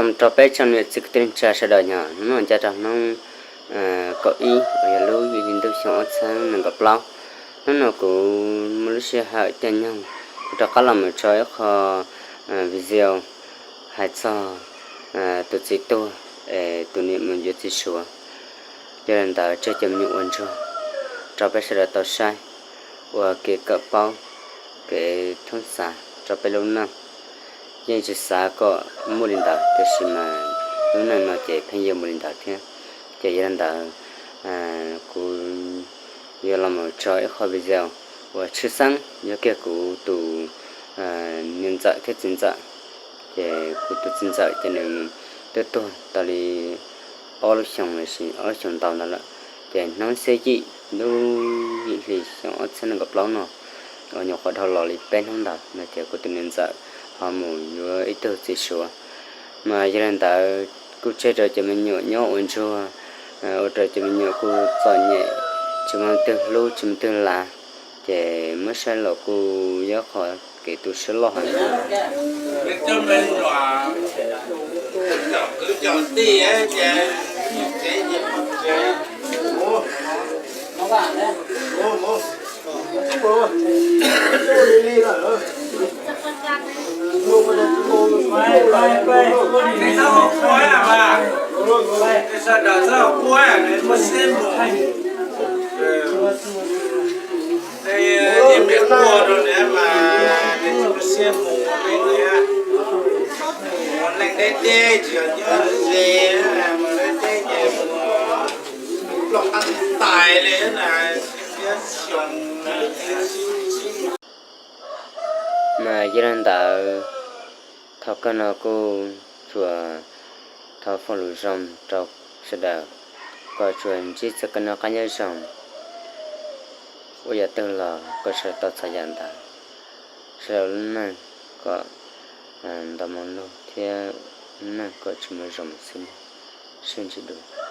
Rau peb tsoom niam txiv kwv tij neej tsa sawv daws, nyob hnub no ncaj rau hnub kaum ib uas yog lub ib hlis ntuj xyoo ob txhiab nees nkaum plaub. Hnub no kuv muaj lub sij hawm caij nyoog, kuv rov qab los mus tso ib qho video hais txog tus txiv tuag es tus niam mus yuav txiv Suav. Yog li ntawd tseg cov me nyuam ua ntsuag rau peb sawv daws tau saib, ua kev kawm paub, kev thoob xav rau peb lub neej. Yeej tsis xav kom muaj li ntawd, tiam sis mas lub neej no ces pheej yuav muaj li ntawd thiab. Ces yog li ntawd, kuv yuav los mus tso ib qho video uas tshwj xeeb yog kiag kuv tus niam ntxawm thiab txiv ntxawm. Ces kuv tus txiv ntxawm ces nws twb tuag tau li ob lub xyoo los sis ob lub xyoo ntau ntawd lawm. Ces hnub xiab yim lub yim hli xyoo ob txhiab nees nkaum plaub no, uas nyuam qhuav dhau los li peb hnub ntawd no ces kuv tus niam ntxawm ho mus yuav ib tug txiv Suav. Mas yog li ntawd kuj tseg rau cov me nyuam nyob ua ntsuag, ua rau cov me nyuam kuj txom nyem, tsis muaj twg hlub tsis muaj twg lav. Ces muab saib los kuj yog qhov kev tu siab loj heev. Mas yog li ntawd, thaum kawg no kuj tsuas thov foom lus zoo rau sawv daws kom tsuas ntsib txoj kev noj qab nyob zoo, ua yam twg los kom sawv daws tau txhua yam ntawd, sawv daws lub neej kom ntau moo lug thiab lub neej kom tsis muaj zoo xwb. Sib ntsib dua.